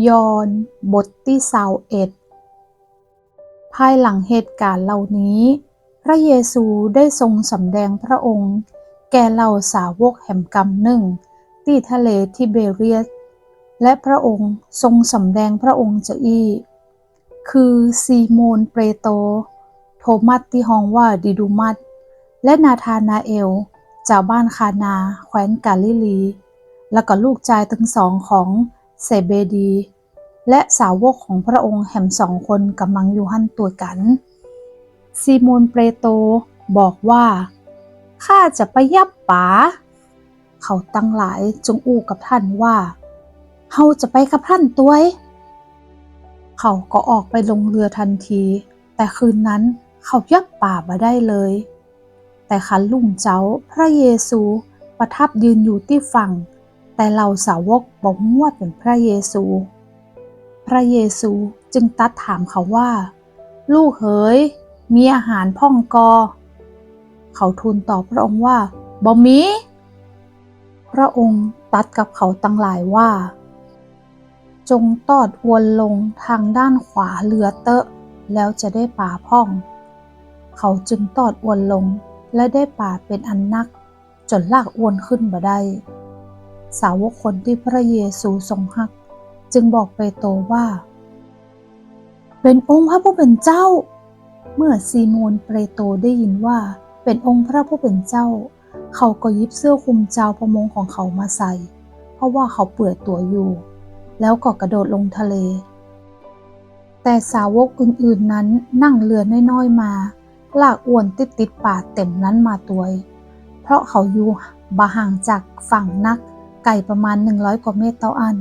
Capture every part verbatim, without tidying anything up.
ยอห์นบทตี้ซาวเอ็ด ภายหลังเหตุก๋ารณ์เหล่านี้ พระเยซูได้ทรงสำแดงพระองค์แก่เหล่าสาวกแหมกำนึ่งตี้ทะเลทิเบเรียส และพระองค์ทรงสำแดงพระองค์จาอี้ คือซีโมนเปโตร โทมัสตี้ฮ้องว่าดิดูมัส และนาธานาเอล จาวบ้านคานา แคว้นกาลิลี แล้วก็ลูกจายตึงสองของเศเบดี และสาวกของพระองค์แหมสองคนก่ำลังอยู่หั้นตวยกั๋น ซีโมนเปโตรบอกว่า ข้าจะไปยับป๋า เขาตังหลายจึงอู้กับท่านว่า เฮาจะไปกับท่านตวย เขาก็ออกไปลงเฮือตันที แต่คืนนั้นเขายับป๋าบ่ได้เลย แต่คันรุ่งเจ๊าพระเยซูประทับยืนอยู่ตี้ฝั่ง แต่เหล่าสาวกบ่ฮู้ว่าเป๋นพระเยซู พระเยซูจึงตรัสถามเขาว่า ลูกเหย มีอาหารพ่องก่อ เขาทูลตอบพระองค์ว่า บ่มี พระองค์ตรัสกับเขาตังหลายว่า จงตอดอวนลงตางด้านขวาเฮือเต๊อะ แล้วจะได้ป๋าพ่อง เขาจึงตอดอวนลง และได้ป๋าเป๋นอันนัก จ๋นลากอวนขึ้นบ่ได้ สาวกคนตี้พระเยซูทรงฮักจึงบอกเปโตรว่า เป๋นองค์พระผู้เป๋นเจ้า เมื่อซีโมนเปโตรได้ยินว่าเป๋นองค์พระผู้เป๋นเจ้า เขาก็หยิบเสื้อคลุมจาวประมงของเขามาใส่ เพราะว่าเขาเปือยตั๋วอยู่ แล้วก็กระโดดลงทะเล แต่สาวกอื่นๆ นั้นนั่งเฮือน้อยๆ มา ลากอวนตี้ติดป๋าเต็มนั้นมาตวย เพราะเขาอยู่บ่ห่างจากฝั่งนัก ไก๋ประมาณหนึ่งร้อยกว่าเมตรเต้าอั้น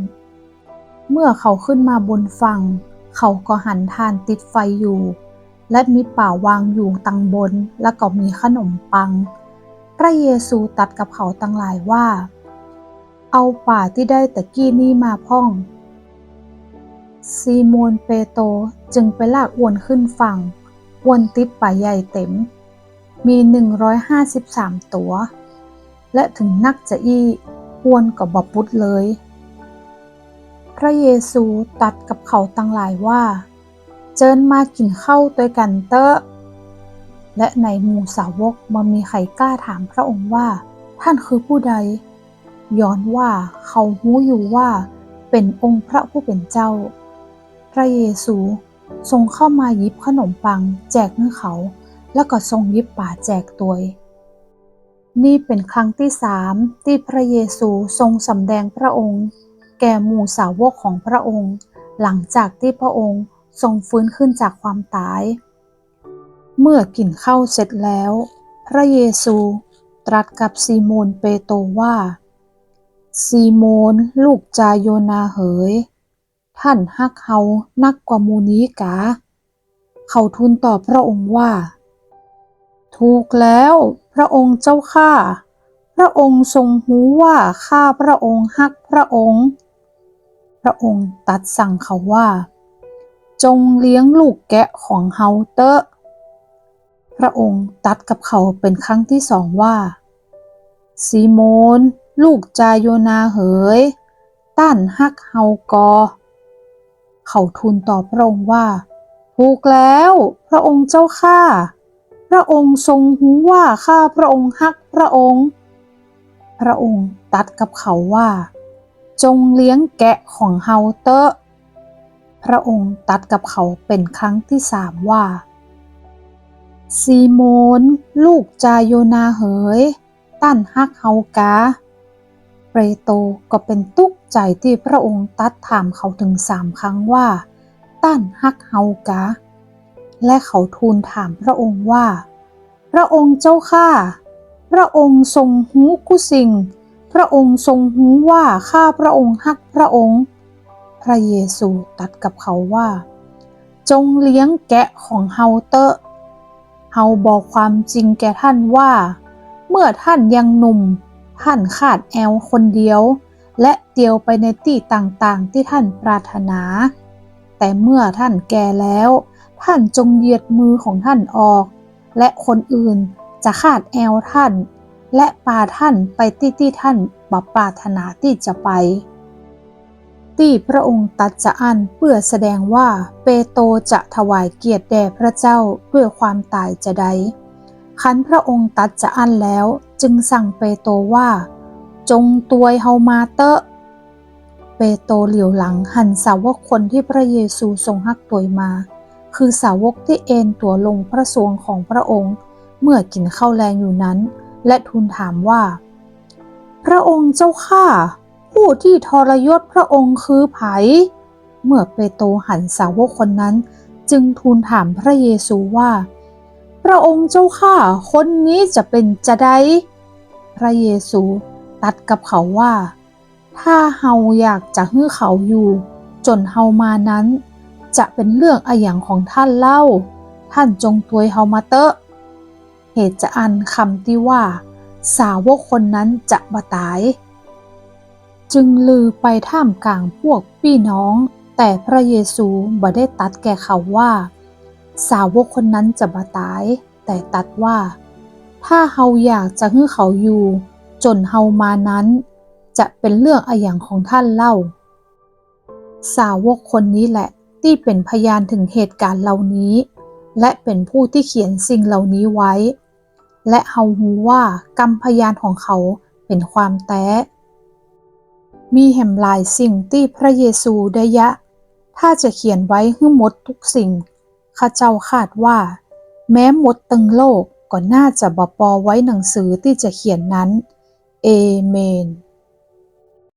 เมื่อเขาขึ้นมาบนฝั่ง เขาก็หันถ่านติดไฟอยู่ และมีป๋าวางอยู่ตังบน แล้วก็มีขนมปัง พระเยซูตรัสกับเขาตังหลายว่า เอาป๋าตี้ได้ตะกี้นี้มาพ่อง ซีโมนเปโตรจึงไปลากอวนขึ้นฝั่ง อวนติดป๋าใหญ่เต็ม มีหนึ่งร้อยห้าสิบสามตั๋ว และถึงนักจาอี้ อวนก็บ่ปุดเลย พระเยซูตรัสกับเขาตังหลายว่า เจิญมากิ๋นข้าวตวยกั๋นเต๊อะ และในหมู่สาวกบ่มีใผกล้าถามพระองค์ว่า ท่านคือผู้ใด ย้อนว่าเขาฮู้อยู่ว่าเป๋นองค์พระผู้เป๋นเจ้า พระเยซูทรงเข้ามาหยิบขนมปังแจกหื้อเขา แล้วก็ทรงหยิบป๋าแจกตวย นี่เป๋นครั้งตี้สามตี้พระเยซูทรงสำแดงพระองค์แก่หมู่สาวกของพระองค์ หลังจากตี้พระองค์ทรงฟื้นขึ้นจากความต๋าย เมื่อกิ๋นข้าวเสร็จแล้ว พระเยซูตรัสกับซีโมนเปโตรว่า ซีโมน ลูกจาโยนาเหย ท่านฮักเฮานักกว่าหมู่นี้กา เขาทูลตอบพระองค์ว่า ถูกแล้ว พระองค์เจ้าข้า พระองค์ทรงฮู้ว่าข้าพระองค์ฮักพระองค์ พระองค์ตรัสสั่งเขาว่า จงเลี้ยงลูกแกะของเฮาเต๊อะ พระองค์ตรัสกับเขาเป๋นครั้งตี้สองว่า ซีโมน ลูกจาโยนาเหย ต้านฮักเฮากอ เขาทูลตอบพระองค์ว่า ถูกแล้ว พระองค์เจ้าข้า พระองค์ทรงฮู้ว่าข้าพระองค์ฮักพระองค์ พระองค์ตรัสกับเขาว่า จงเลี้ยงแกะของเฮาเต๊อะ พระองค์ตรัสกับเขาเป๋นครั้งตี้สามว่า ซีโมน ลูกจาโยนาเหย ต้านฮักเฮากา เปโตรก็เป๋นตุ๊กใจ๋ตี้พระองค์ตรัสถามเขาเถิงสามครั้งว่า ต้านฮักเฮากา และเขาทูลถามพระองค์ว่า พระองค์เจ้าข้า พระองค์ทรงฮู้กู้สิ่ง พระองค์ทรงฮู้ว่าข้าพระองค์ฮักพระองค์ พระเยซูตรัสกับเขาว่า จงเลี้ยงแกะของเฮาเต๊อะ เฮาบอกความจริงแก่ท่านว่า เมื่อท่านยังหนุ่ม ท่านคาดแอวคนเดียว และเตียวไปในตี้ต่างๆ ตี้ท่านปรารถนา แต่เมื่อท่านแก่แล้ว ท่านจงเหยียดมือของท่านออก และคนอื่นจะคาดแอวท่าน และปาท่านไปตี้ตี้ท่านบ่ปรารถนาตี้จะไป ตี้พระองค์ตรัสจาอั้นเปื้อแสดงว่าเปโตรจะถวายเกียรติแด่พระเจ้าด้วยความต๋ายจาใด คันพระองค์ตรัสจาอั้นแล้ว จึงสั่งเปโตรว่า จงตวยเฮามาเต๊อะ เปโตรเหลียวหลังหันสาวกคนตี้พระเยซูทรงฮักตวยมา คือสาวกตี้เอนตั๋วลงพระทรวงของพระองค์ เมื่อกิ๋นข้าวแลงอยู่นั้น และทูลถามว่า พระองค์เจ้าข้า ผู้ตี้ทรยศพระองค์คือใผ เมื่อเปโตรหันสาวกคนนั้น จึงทูลถามพระเยซูว่า พระองค์เจ้าข้า คนนี้จะเป๋นจาใด พระเยซูตรัสกับเขาว่า ถ้าเฮาอยากจะหื้อเขาอยู่จ๋นเฮามานั้น จะเป๋นเรื่องอะหยังของท่านเล่า ท่านจงตวยเฮามาเต๊อะ เหตุจาอั้นกำตี้ว่า สาวกคนนั้นจะบ่ต๋าย จึงลือไปท่ามกลางพวกปี้น้อง แต่พระเยซูบ่ได้ตรัสแก่เขาว่า สาวกคนนั้นจะบ่ต๋าย แต่ตรัสว่า ถ้าเฮาอยากจะหื้อเขาอยู่จ๋นเฮามานั้น จะเป๋นเรื่องอะหยังของท่านเล่า สาวกคนนี้แหละตี้เป๋นพยานเถิงเหตุก๋ารณ์เหล่านี้ และเป๋นผู้ตี้เขียนสิ่งเหล่านี้ไว้ และเฮาฮู้ว่ากำพยานของเขาเป๋นความแต๊ มีแหมหลายสิ่งตี้พระเยซูได้เยียะ ถ้าจะเขียนไว้หื้อหมดทุกสิ่ง ข้าเจ้าคาดว่า แม้หมดตึงโลกก็น่าจะบ่ปอไว้หนังสือตี้จะเขียนนั้น เอเมน